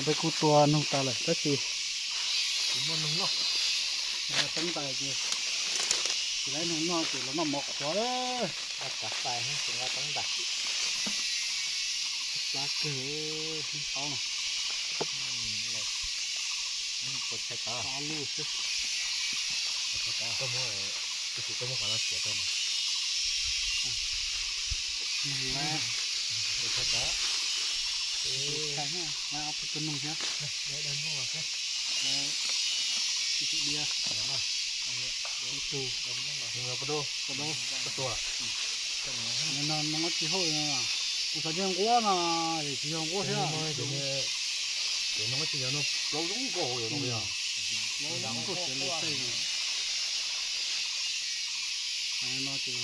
Peb kuj tua noog tas lawm tab sis tsis muaj noog noj. Teeb ntais ces tsis laib noog noj ces los noj mov qhuav lawm. Noj kav fais tsis nqa teeb ntais. Plab kawg, hnub qaub no. Puas tshais tod? Ob lub xwb. Puas tshais tod? Koj muab, ib sim koj muab qhov no txiav rau mas. Puas tshais tod? Tshais, ob tug tua noog thiab. Ib tug diab, ib tug, tua, no no tsis hauj, kuv xav tias nquab no, tsis yog nquab thiab. Ces no tsis yog no plaub zoo nkauj yog no yog. Plaub zoo nkauj xav lus tej. No ces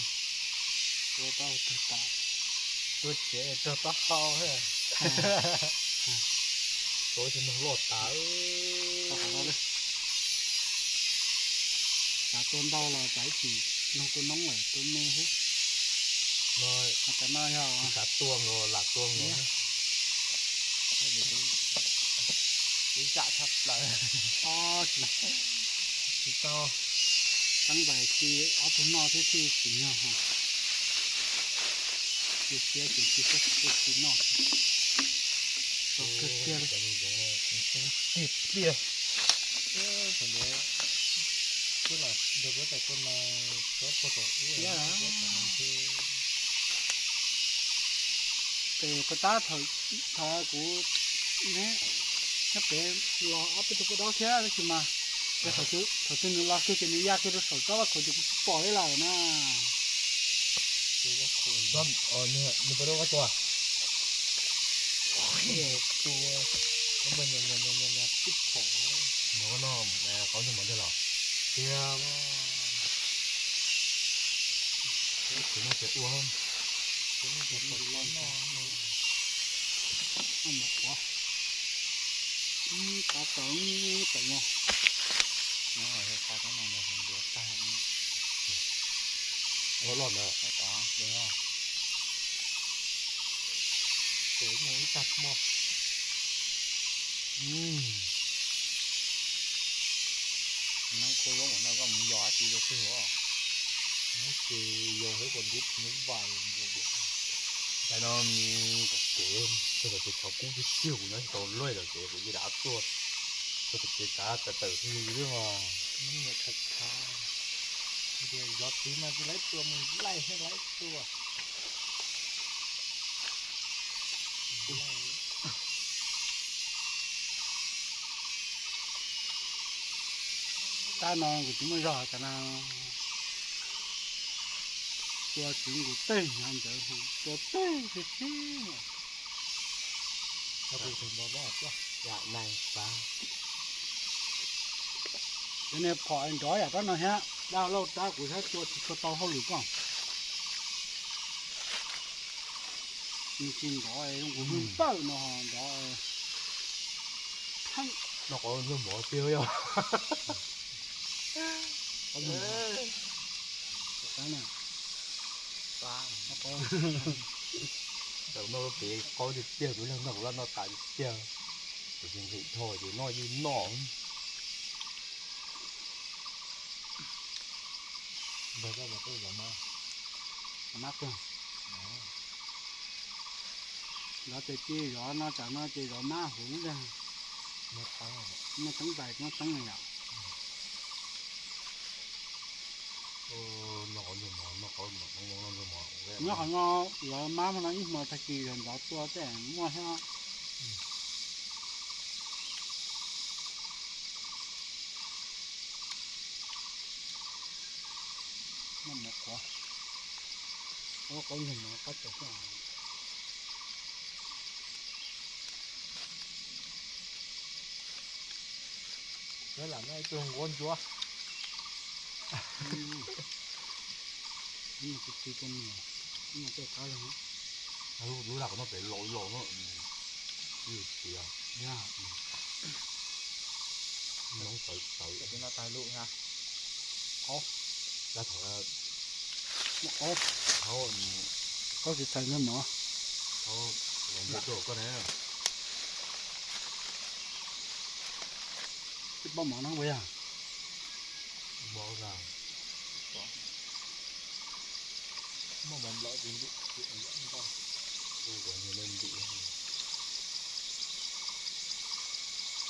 tua tau tag tas. Tua tsev tag taub hau thiab. Tua ib tug noog loj tas. Xav tua ntau los xav ib chim noog tua noob lawm tua me xwb. No cov no yog xav tua nkaus lam tua nkaus. Ib zam tshaj plaws. Tsis, tsis tau teeb ntais, tsis ob tug noj thiab tsis tsim nyog. Tsis siab ces tsis txhob tsis noj. Tau kawg kiag li. Tig pliag. Thaum ntawd, twb los nrog kuv tas tuaj no, txog puag tom ub, ces puag ta thaum kuv neb nyob pem los ob peb tug poj dab thiab tab sis mas, thaum twg nws los kiag ces nws ya kiag rau saum tsob vaj khaum ces kuv tsis pom li lawm na. Nws poj dab koj tua? Tua, ua, ua, ua, ua, tib phom. Nws no qaub ncaug mov ntag los? Tiag. Kuv no ces ua, kuv no ces ua no. Mov qhuav, qab tau tau no. No, qab tau no nws ntuav tag no. Ua loj ntawd. Qab tau, ua loj. Tua ib tag hmo. Nab khau loob no koj mus yos dab tsi rau twg os? Nab ces yos hauv kom nrub nrub vais. Tais no kom kev, txog tom kev tshov kub tiag tiag, kuv nyob tsis tau luaj tom kev, kuv cia li tuaj txog tom kev kav tawm tawm xwb os. Nab nyiam khav khav, yos txiv mas tsis laib tua mus laij thiab laib tua. Tab no kuv tsis muaj zog tas na. Tua tsis nqus tej hnyav ntawd, tua tej xwb xwb. Cov niag phom nrov yam rab no thiab, dab lauj rab kuv thiab tua tsis tshua tau hauj lwm koj. Nws tsis nrov zoo nkaus npawj no nrov. No qhov ntsej muag tiag yog. Tau noj lub pem qaub tiag tiag, kuv leej noj kuv laj noj tas tiag tiag. Kuv tsis nqhis dhau ces noj yeej noj. Npawg koj puas tuaj zov mab? Zov mab kawg. Zov ces ci zov no, tsam no ces zov mab huv lub dag. Muaj teeb tais muaj teeb yom. Nyob qhov no zov mab no ib hmo tag kis zov tua tej muaj thiab. Noj mov qhuav, ua qaub ncaug mov qab tsuas xwb. Peb lam noj ib tug nquab ntsuab. Ib tug txiv tau nyiam, ib tug qab zog. Lub laj kom noj pem laus laus no. Ib tug txiv, noob tawv tawv. Tus no tag lub na. Qaub. Laj thaum, qaub, qaub tsis txhais ntsej mov. Qaub, los ntua tuaj koj na. Pob mov no puas yog? Mov a, muaj mov nplov tsis ntim, ntim ntau, ua kuv ntim.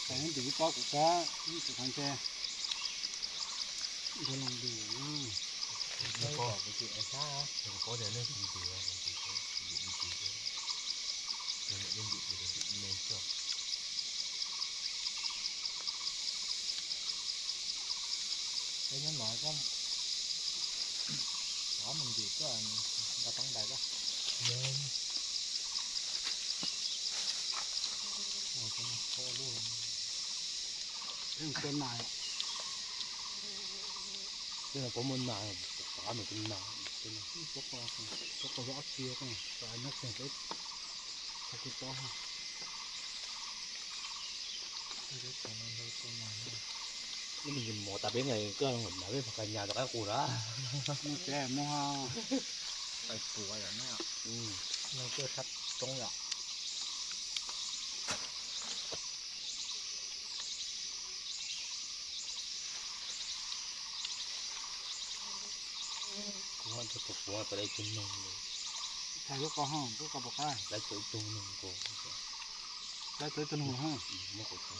Ntim ib pob kuv sab ib tug qhov ntshe. Ntshe los ntim. Kuv paub tias nej tsis ntim, ntim ntim, ntim ntim, ntim me xwb. Peb nyob no koj rov mus ntim tuaj nqa pab ntais koj. Ua koj mus kho lub. Peb mus tua nas. Peb puas muaj nas, qav mus tua nas. Tua qos ob txhia, tua nas tseem peb tau kuv tob. Mov tas peb nqes koj los nram peb pab ka nyas rov qab qus na. Muaj tsev muaj qais puav yom, no tuaj sab roob yom. Kuv ho tsis pom puav, tau lawv ib tug noog li. Thaij lub ko ho, lub ko pom qab. Lawv tau ib tug noog ko. Lawv tau ib tug noog ho. Muab kuv tau.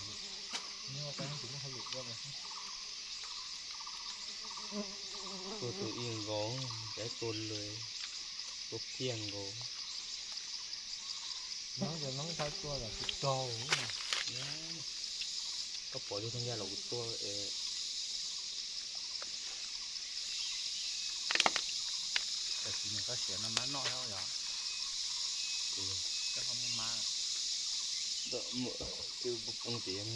Tua tus ib nkaus, tua lawm, tua kiag nkaus. Nyob ces nyob thaij tua los tsis raug. Koj pom tus thaj ya los kuv tua es. Tam sim no koj siav no mab noj thiab yom? Koj ho muaj mab. Twb poob tid.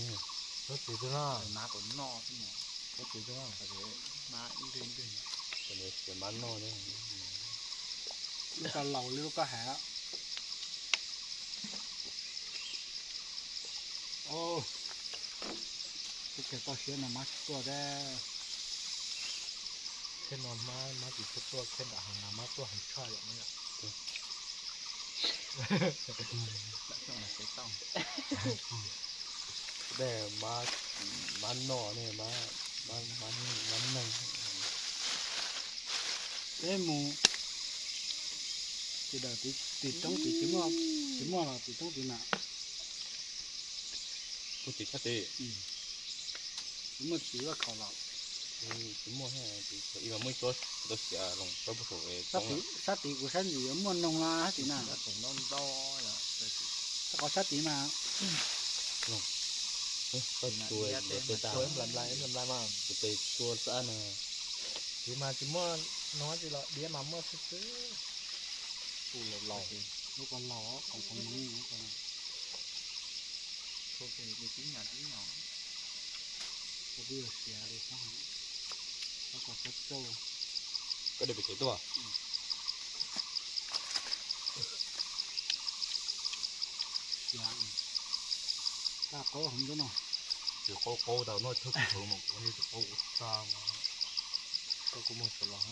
Tsob txiv twg no? Mab kom noj xwb no. Tsob txiv twg no? Mab ib ntwg ib ntwg. Siav mab noj thiab. Lub ko laus li lub ko hav. Tub kiag toj siab no mab tsis tuaj thiab. Thiab no mab, mab tsis tshua tuaj, thiab nram hav no mab tuaj heev tshaj yom no yom. Dej mab, mab noj ne, mab, mab, mab neeg. Peb mus tim dawm tim roob tim tsis muaj, tsis muaj los tim roob tim na. Muaj txiv sab tid. Tsis muaj txiv vaj khaum los. Tsis muaj, ib mas muaj ib tsob tau xiav los tsob puag saum. Sab tid kuv sab ntsis yuav muaj noog los sab tid na. Sab tid mas. Koj tua tes tas, tes tua xab na. Tsis mas tsis muaj noog tsis los diav mas muaj xwb xwb. Tus laus laus, lub ko laus, qhov ko no. Tib nyom tib nyom. Koj twb yuav siav li, koj kom txhob tsauj. Koj dej pes tsev tuaj. Siav, taj qaub heev ntuj no. Tsis qaub qaub tau no, thawj kuv mus kuv ne tsis qaub ua tag. Koj kuv mus tsis los.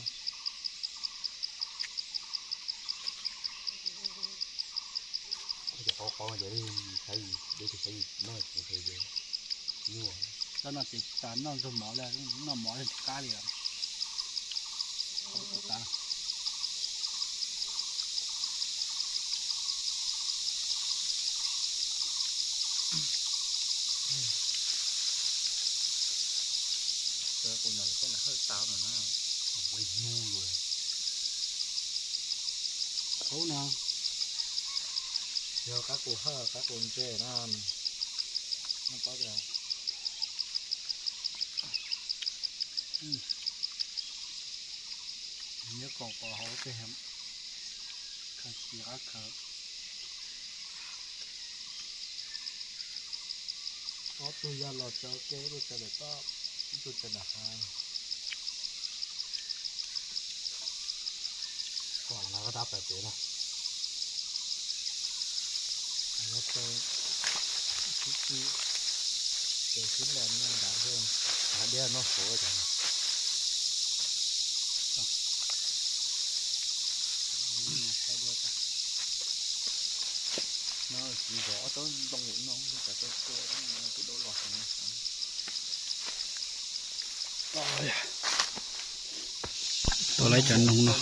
Cov qaub qaub ces saib, peb tus saib no ces nyuaj. Cov no ces tas noj ntxuag mov li, noj mov li tsis qab li. Qaub tas. Kuv no peb lam hawj tau no na. Ua ib hnub lawm. Qaub no yog qab qus hawj qab qus ntse na. Noj paub tias nyob kaum kaum hauv tej khaws tsis qab khaws. Ob tug yog los tsaws kev, ib tug tsaws daim toj, ib tug tsaws daim hav. Kom no koj tab pais pem na. Los tsaws sib tw, tsaws sib ntaus no nrad, hav diab noj suav tas. No tsis zov ob tsob ntoo no, tas tau tua no twb dau los heev. Tua lawv cov noog no,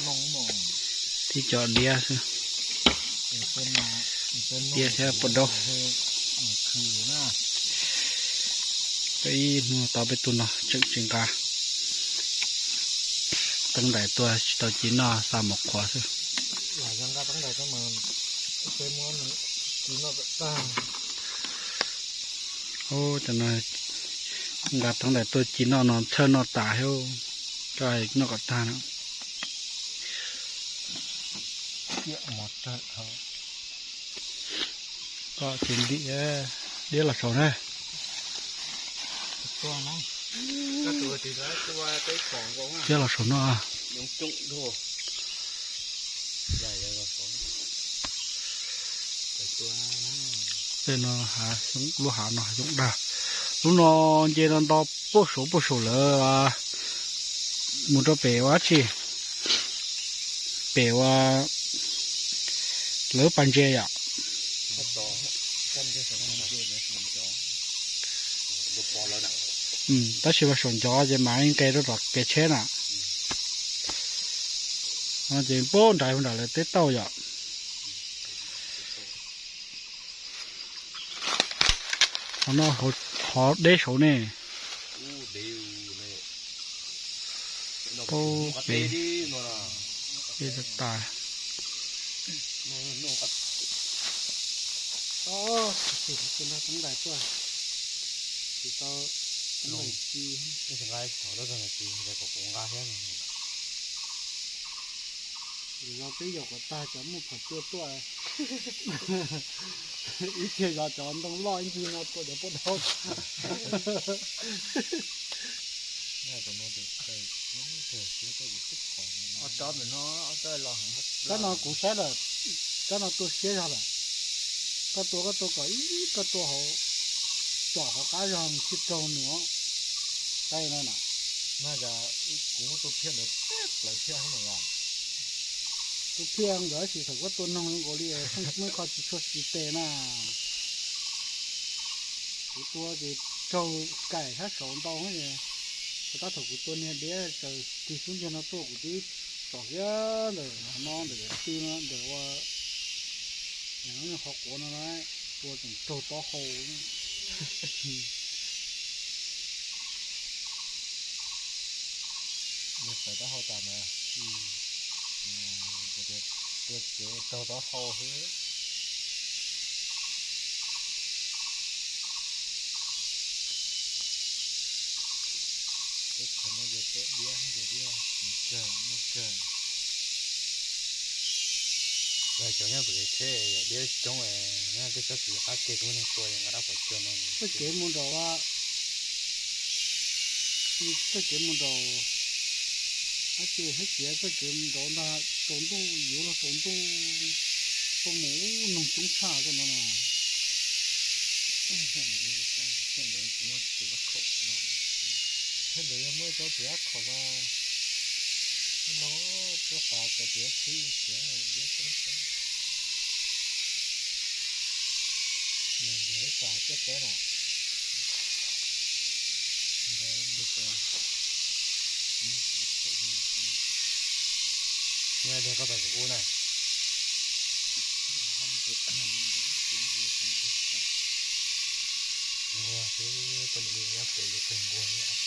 tib cov diab xwb, diab thiab pua daub. Peb ib hnub tau peb tug no tseem tsis nqa. Teeb ntais tuaj tsis tau ci noj, xa mov qhuav xwb. Cov no nqa teeb ntais tuaj ci noj no txhawj noj tas thiab, coj noj kom tag na. Koj ces ntim diab los saum na. Diab los saum no. Tej no hav xyoob, lub hav no hav xyoob dag. Lub no nce no nto puag saud puag saum lawv mus rau pem ua dab tsi, pem ua lawv pas ntses yom. Tab sis mas saum ncov ces mam nqes rau tom kev tsheb na. Ces puag nrad nram lawv teb tauj yom. Qhov no qhov deb saud ne. Peb tas. Tsis tau, tsis nqa, tsis nqa, kuv nqa thiab. Yog peb yaum kom tag cov muaj phom cua tuaj, ib txhia zov cov ntoo loj ib ncig no tua cov poj dau. Ob tsob ntawm no, ob tsob los, tsob no kuv saib lawm, tsob no tua siab zog lawm. Koj tua, koj tua kom ib, koj tua hauv, tsom hauv qab zog thiaj raug nws. Saib no na. Mas kuv muab tua phiaj ntawd peb plaws phiaj xwb mas. Tua phiaj nkawd tab sis thaum koj tua noog zoo nkaus li pheej muaj ib qho tsis tshua siv tes na. Kuv tua ces raug kaim sab saud ntau, tab thaum kuv tua niag diab tsaws tig xub ntiag no tuaj kuv twb tsom kiag ntawm no ntawm tw no ntawm ua qhov quav no na, tua tseem raug taub hau. Tawm taub hau tas na. Tua ces raug taub hau xwb. Teb chaws no ces peb diab mus kawg, muaj kawg. Cov nyob pem tsheb yog diab coob, nyob tej tsob txiv qab ke kuv neeg tua nqa rab phom cua no. Txoj kev mus nraum, txoj kev mus nraum, ab ces hab ciav txoj kev mus nraum ntag, tsaus ntuj yuav luag tsaus ntuj, tuaj mus ub noog coob tshaj tuaj no na. Thiab ntawd yog muaj tsob txiv qab khaum mas, no tsob qab tsob txiv qab txhib txiv diab coob coob. Yog nkawd ib tas coj peb na. Nyob tias koj pais kuv ub na. Nquag xwb, poj niam li nyob pem yuav pes nquag thiab.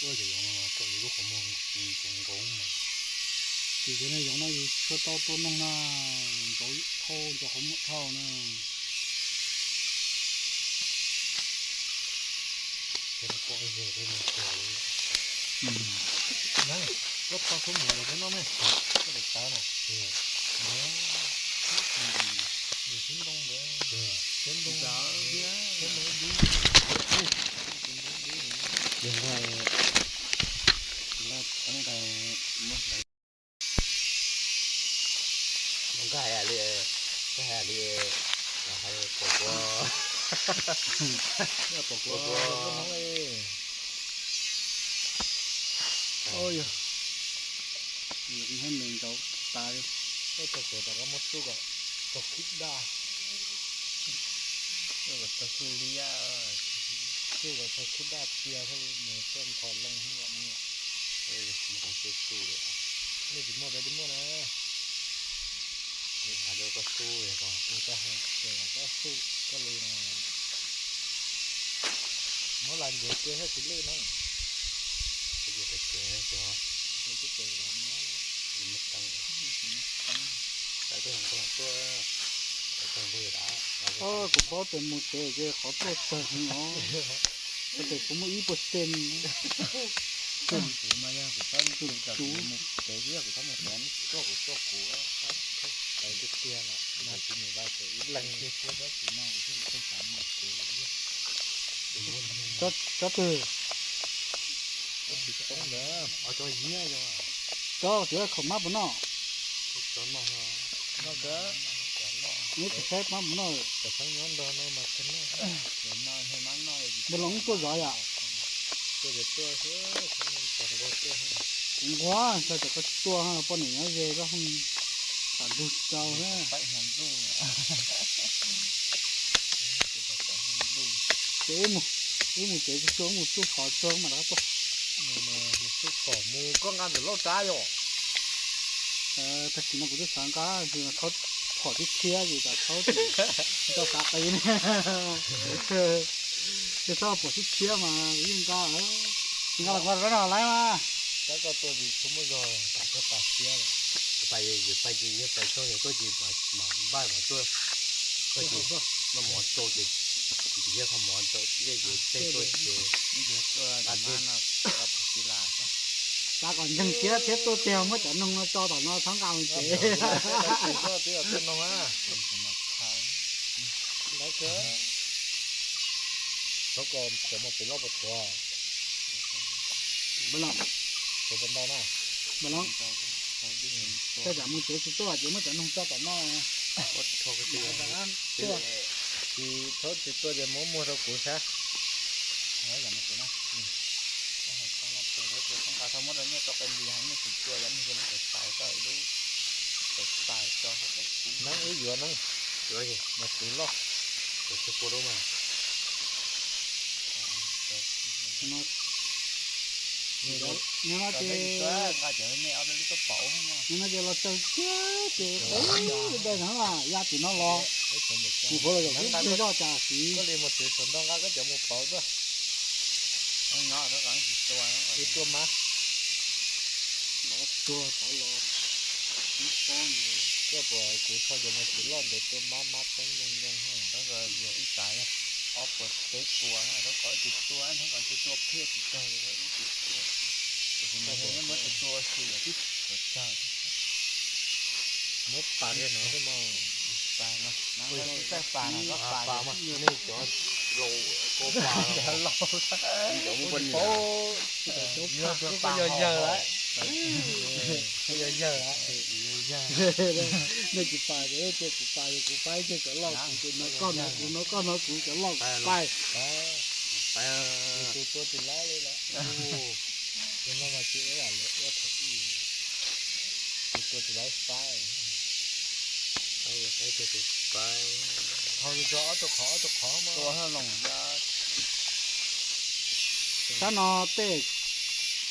Ua cov yoov no mas kom yus lub qhov muag nkaus nkaus mas. Ces cov no yoov no yus tshua tau tua noog na, nkaus dhau cov qhov muag dhau na. Koj tho khaub mus los koj noj me, koj daim tawv na. Nws xub ntoo ntawd, xub ntoo, xub ntoo dub. Yog nqa, nqa teeb nqa muab hlawv. Nqa hais li, nqa hais li, hais pom kua, pom kua, pom kua. Oj yog, nws nrauv tas li, pom kua tom qab muab xub kom Tau khib daj, tau khib liab, tau khib daj cia thiaj li mus txog nthos loo hnub no. Nej tsis muaj peb twb muaj na. Ua cas koj xub koj li no. Muab los ntiav cia thiaj tsis lwj na. Kuv paub tias mus tsev ces qhov tuaj tsawg heev os. Txhais tes kuv muaj ib puas xees. Kuv tsuv. Tsob twg? Tsob tias khaum mab puas noj? Neb tsis saib mab puas noj. Npawg Loos tuaj zov yom? Kuv nquag ntshai tsam koj tsis tuaj, poj niam nyob ze koj hu, tsam ntug tsis tau na. Ces wb mus tsev tsuag tsuag, wb mus xub phom tsuag mas rov qab tuaj. Mus xub phom mus koj nqa ntawm lauj rab yom? Tag kis no kuv twb xav nqa, thaub phom thiab thiab ces tsam thaub tsis tau xav qis ne. Ces thaub phom thiab thiab mas kuv yeej nqa, nqa los nqa rau no lawm mas. Tab koj tuaj tsis tshua muaj zog, koj pais thiab. Pais, pais ces yog pais txog yog tuaj ces mam npaj mam tuaj. Koj ces noj mov tsau ces ntim yog qhov mov rau yej ces tej tuaj ces. Xav kom ntseeg thiab thiab tuaj tiag muab cov noog no tso tom no txhob nqa mus tsev. Txhob kom cov mos pem loj puas tuav. Puas ntau na. Koj tsam mus tsev tsis tuaj ces muab cov noog tso tom no. Tsis txhob tsis tuaj ces muab muag rau kuv saib. Nqa muab rau nyiaj tau qe nti, nyiaj tsis tuaj, yog nws muab tau tais tau ib lub, tau tais tso, tau tais kub. Neeb wb yuav neeb, yuav mos txwv loj, tsis pua rau mas. Nyob no ces, nyob no ces los tsaws kiag ces qub dai no mas ya tim no los, mus qhuav los zaum twg zoj cas siv. Koj li mos txwv saum ntoo nqa koj cov mus pauv tuaj. Tua mab. Tuag tod los. Koj puas kuv tho cov mos txwv loj ntawd tua mab, mab poob zoo zoo. Tab sis yog ib tas ob puas peb puas, tab kom ib tug tua, tab kom ib tug tua phem tsis tau, ib tug tua. Muab tus tua xwb tib tug tawg. Muab pas rau no xwb mas. Pas no, pas no, pas no, nej cov laus koj pas no. Cov muaj poj niam. Yog yawg lawm. Yog yawg lawm. Nej tsis pas ces ces kuv pas, kuv faib ces cov loj kuv ces no koj no kuv, no koj no kuv, cov loj kuv faib. Tus tua tsis laib li lawm. Tus no mas tsis ua lawm, ua thaum ub. Tus tua tsis laib faib. Faib, faib, tus faib. Thau tso ob tug qhov, ob tug qhov mas. Tua haj loos ya. Sab no tej,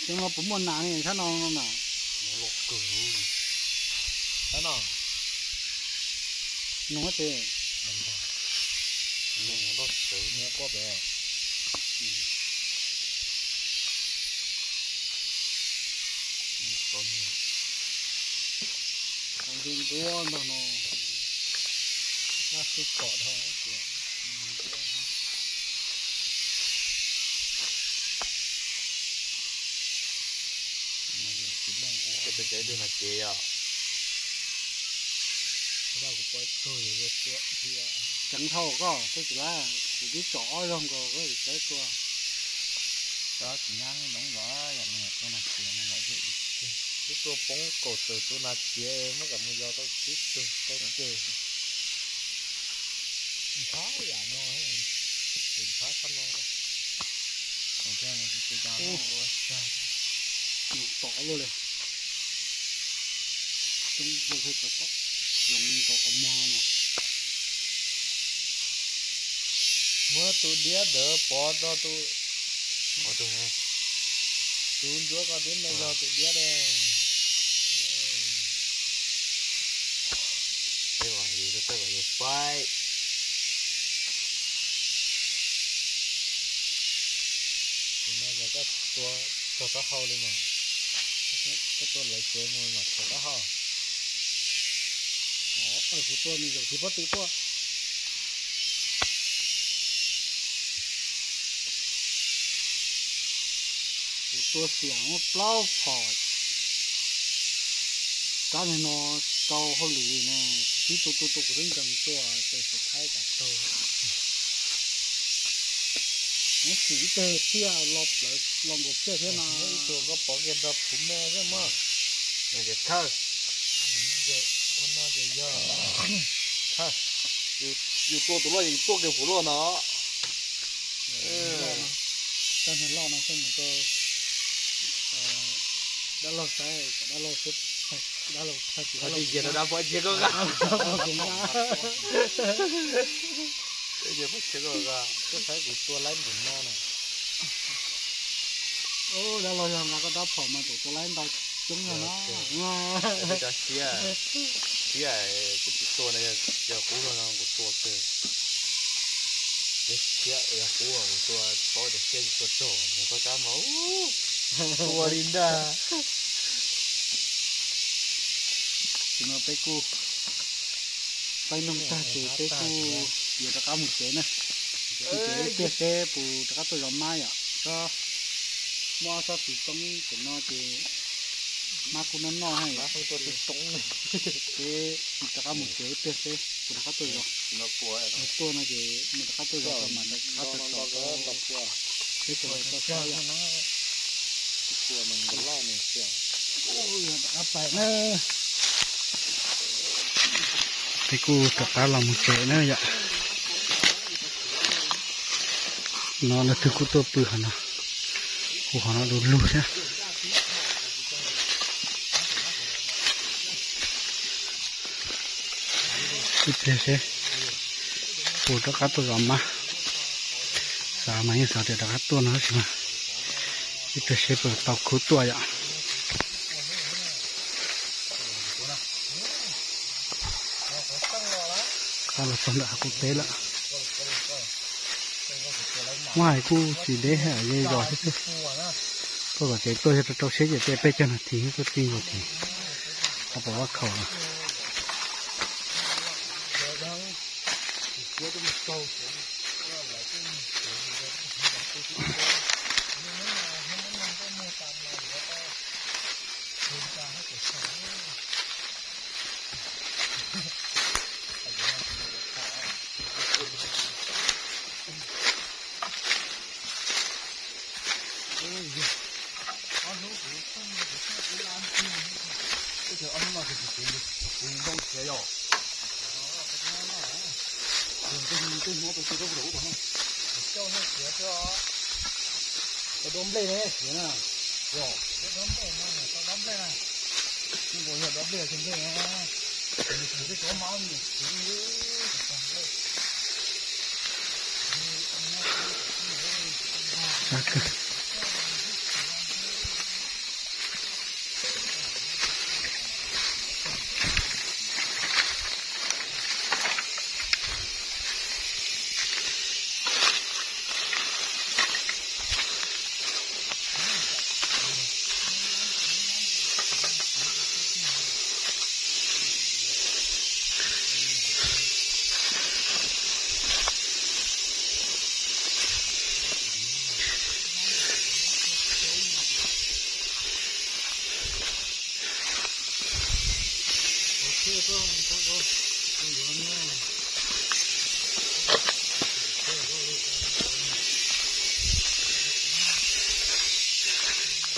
xyoo no puas muaj nas ne sab no na? Los kawg. Sab no. Nug ces. Nug nrog sawv nws quaj pem. Nqi nquab ntag no. Nab xub kom dhau tias. Koj tus cawv tus nas cev yom. Ceev dhau koj, koj tsis laib, kuv twb tsom ob zaug nkaus koj tsis laib tua. Tsis nyab zoo zos yom, tua nas cev no lawm. Twb tua poob kaum tawm tus nas cev muab kom mus yos tau tsib tug tau ceg. Ntxhab yam no, ntxhab txhab no. Tom luaj li. Coob ua thiaj tau tom. Yoov rau qhov muag no. Muab tus diab ntawd pov rau tus, tus ncuav ko, tus me yog tus diab dab. Tus no yog koj tua txog taub hau li mas, koj tua lawv tsev mus mas txog taub hau. Kuv tua nws zaum tsis pob tw tuaj. Kuv tua xiam muaj plaub phom. Kab nig no tau hauj lwm ne, kuv twb tua tua tua kuv twb nkees tuaj ces kuv thaib tas taug. Muab xim ib teg thiaj los plawv los nkaus pliaj thiab no. Ib tug koj pov kiag rau phuv me xwb mog. Thawj, yus tua tus loj yus tuaj kiag phuv luaj no. Tag niag loj no xwb mus rau dab laug saib, dab laug, dab laug tag kis dab laug cia rau dab pov cia koj nqa. Koj saib kuv tua laib npaum no na. Dab laug yog nqa koj rab phom mas tus tua laib ntau coob yog no. Cov siab, siab kuv tsis tua no, yog qub no kuv tua kawg. Siab yog qub kuv tua tsis paub tias siab tsis tua tsaug, yog koj rab mas tua li ntag. Tam sim no peb kuj faib noog tag ces peb kuj yuav rov qab mus tsev na. Ib pliag seb puas rov qab tuaj zov mab yom. Tsob, muaj ob tsob txiv txoob tam no ces mab kuj noj noj na yom. Peb rov qab mus tsev ib pliag seb puas rov qab tuaj zov. Tuaj no ces mus rov qab tuaj zov mas rov qab tso tso rau peb sawv daws tau saib yom. Rov qab pais na. Peb kuj rov qab los mus tsev na yom. No leej twg kuj tuaj pw qhov no, hu qhov no du lug thiab. Ib pliag seb puas rov qab tuaj zov mab. Xav mas yeej xav tias rov qab tuaj no tab sis mas ib pliag seb puas tau khub tuaj yom. Qab los txog ntawm hav qub teb lawm. Muab hais kuj tsis deb, yeej zos xwb xwb. Tuaj tom tsev tuaj yog rau rau siab ces tej peb caug nas this tuaj txij ntawd ces ho pom vaj khaum no. Ob hnub no kuv ntau thiab yom. Tej hnub tau tua rau ub tau no. Tau rau nplej ne, siav na. Yog, yog dob nplej, yog dob nplej, yog nplej.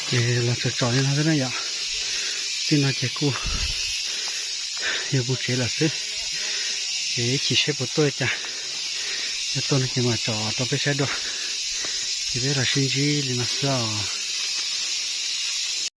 Ces los tso tso li no xwb na yom. Txij no ces kuj yuav mus tsev lawm xwb. Ces ib chim seb puas tuaj li cas. Yog tuaj no ces mam tsom rau peb saib dua. Ces peb los sib ntsib li no xwb os.